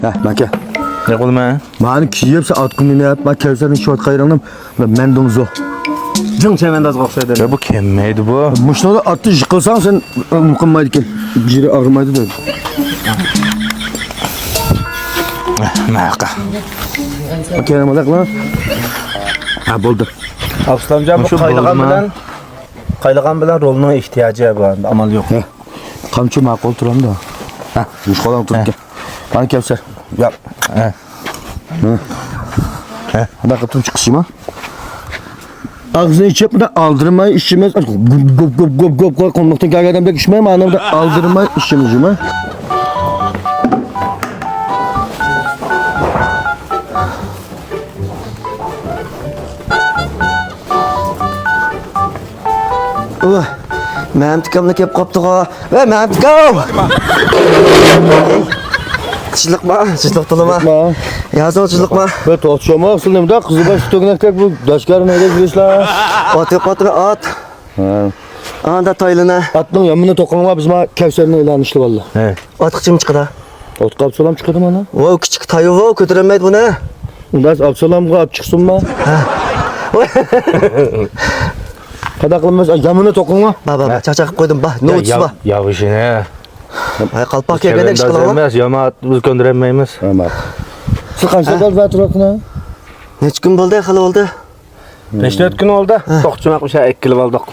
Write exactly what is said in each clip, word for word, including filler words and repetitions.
ھە، ماكا. نە قىلىمەن؟ مانا كىيىپ، سەن ئاتقا مىنىپ، مانا كەۋسەرنى ئىچىۋاتقان يېرىڭنى مەن دۇڭزۇ. جىڭ چەۋەندازغا ئوخشايدۇ. يا، بۇ كەممەيدۇ بۇ. مۇشۇنى ئاتنى يىقىلساڭ، سەن ئۇنىمايدىكەن. جىرى ئاغرىمايدۇ دەيدۇ. ماقا. كەرەم ئالاقلا. ھە، بولدى. ئابسالامجان، بۇ مۇشۇ قايلىغان بولدىما؟ بىلەن، قايلىغان بىلەن رولنىڭ ئېھتىياجى بار، ئامال يوق. ھە. قامچى ماقۇل تۇرامدۇ؟ ھە، مۇشۇ قولۇڭ تۇرۇپتۇ. ھە. مانا كەۋسەر. ياق. ھە. ھە. قانداق قىلىپ چىقىشىما؟ ئاغزىنى ئېچىپ، بۇنداق ئالدىرىماي ئىچىمىز. گۇپ، گۇپ، گۇپ، گۇپ، گۇپ، قۇملۇقتىن كەلگەن ئادەمدەك ئىچمەي، مانا بۇنداق ئالدىرىماي ئىچىمىز، جۇما. ئۇھ، مەمتىكاملا كەپ قاپتىغۇ. ۋە مەمتىكام! جىلىقما، جىلىق تولىما. جىلىقما. يازىڭ جىلىقما. ۋە توختىشىما، ئۇسۇل نېمىدە؟ قىزىل باش تۆگىنەكتەك بۇ داشكارنى ھەيدەپ يۈرۈشلەر. ئات يوق، ئات، ئات. ھە. ئاندا تايلىنا. ئاتنىڭ يامىنى توقۇڭلار، بىز ما كەۋسەرنى ئېلان ئىشلىۋالدى. ھە. ئاتقا چىم چىقىدا؟ ئوتقا ئاپسالام چىقىدۇ مانا. ۋاي، ئۇ كىچىك تايۋۇ، كۆتۈرەلمەيدۇ بۇنى. ئۇنداق ئاپسالامغا ئاپ چىقسۇنما؟ ھە. قانداق قىلىمىز؟ يامىنى توقۇڭغا. با، با، با، ھە. چاقچاق قىلىپ قويدۇم، با. نوچىسى با. ياۋۇشىنى. ھاي، قالپاق كىيگەندەك ئىش قىلىڭ. ئەمەس، يامان ئات بىز كۆندۈرەلمەيمىز. ھە. سىز قانچە ھە. ساكال بار تۇرۇۋاتقىنى؟ نەچچە كۈن بولدى، خېلى بولدى. بەش تۆت كۈن بولدى. ھە. توقچىماق ئىش ئەكىلىپ ئالدۇق.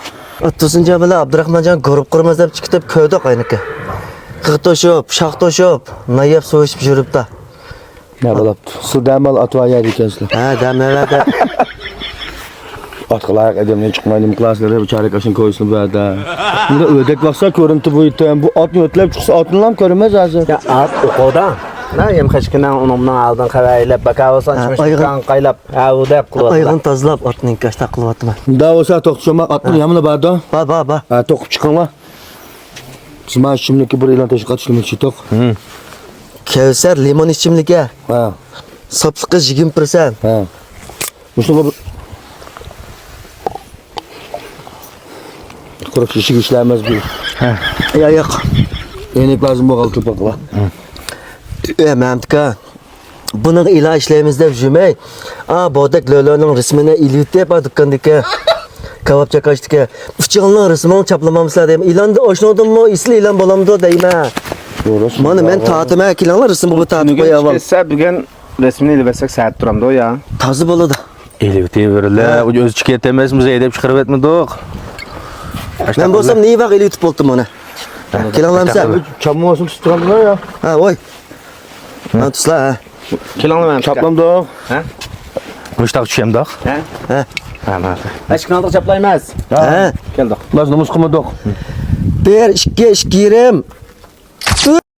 ئاتتۇزىنچى بىلەن ئابدۇراخمانجان گۇرۇپ قۇرىمىز دەپ چىقىپ كەتتۇق ئاينىكى. قىغ توشۇپ، شاخ توشۇپ، ناياپ سۇ ئىچىپ يۈرۈپتۇ. نە بولاپتۇ؟ سىز دەم ئال ئاتىۋايا دېگەنسىلەر. ھە، دەم ئەۋەدە. ئاتقا لايىق ئادەمنى چىقماي نېمە قىلاسىلەر؟ بىچارە ئاشۇنى كويسىلا بۇ يەردە. بۇندا ئۆردەك باقسا كۆرۈنتى بۇ يېتەم. بۇ ئاتنى ئۆتلەپ چىقسا ئاتنىلا كۆرمەس ھازىر. يا، ئات ئوقۇدا. نا، يەم خەشكىنىڭ ئۇنىڭ ئالدىن خەۋەر ئېلىپ، باكا بولسا ھە، شۇمۇ ئايغان. شۇكان قايلاپ، ھە، ئۇ دەپ قىلىۋاتىدۇ. ئايغان تازىلاپ ئاتنى كاشتا قىلىۋاتىمەن. مۇنداق بولسا توختىشىما ئاتنىڭ ھە. يامىنى باردۇ. بار، بار، بار. ھە، توقۇپ چىقىڭلار. بىز مانا ئىچىملىككە بىر ئېلان تەشۋىقات ئىشلىمەكچى ئىدۇق. ھىم. كەۋسەر لىمون ئىچىملىكى. ھە. ساپلىقى يىگىرمە پىرسەنت. ھە. مۇشۇنىڭغا بىر قۇرۇق شېشىگە ئىشلەمەس بۇ. ھە. يا، ياق. ئەينەك لازىم بولغان تۇپاقلا. ھە. ئە، مەمتىكا. بۇنىڭغا ئېلان ئىشلەيمىز دەپ يۈرمەي، ئا، بودەك لۆلۆنىڭ رەسىمىنى ئېلىۋېتىپ، ئا، دۇكاندىكى، كاۋاپ چاكاشتىكى، ئۇچىڭىزنىڭ رەسىمىنى چاپلىمامسىلەر دەيمەن. ئېلاندا ئاشۇنىڭدىنمۇ ئېسىل ئېلان بولامدۇ دەيمەن. مانا مەن تارتىمەن، كېلىڭلار، رەسىمنى بۇ تارتىپ قوياۋال. كەلسە بۈگۈن رەسىمنى ئېلىۋەتسەك سەت تۇرامدۇ يا؟ تازا بولىدۇ. ئېلىۋېتىۋېرىلە، ھە. ئۆزى چىقىپ كەتمەس، بىز ھەيدەپ چىقىرىۋەتمىدۇق. مەن بولسام نېمە ۋاق ئېلىۋېتىپ بولدۇم مانا. كېلىڭلار. چاممىسىنى تۇتۇپ تۇرامدۇ يا؟ ھە، ۋاي. ھە، تۇتسىلا، ھە. كېلىڭلار مەن. چاپلامدۇق. ھە؟ مۇشتاق چۈشەمدۇق. ھە؟ ھە. ھە، مانا. ئەشكىنالدۇق چاپلايمىز. ھە. كەلدۇق. بىز نومۇس قىلمىدۇق. بىر، ئىككى، ئىككى يېرىم.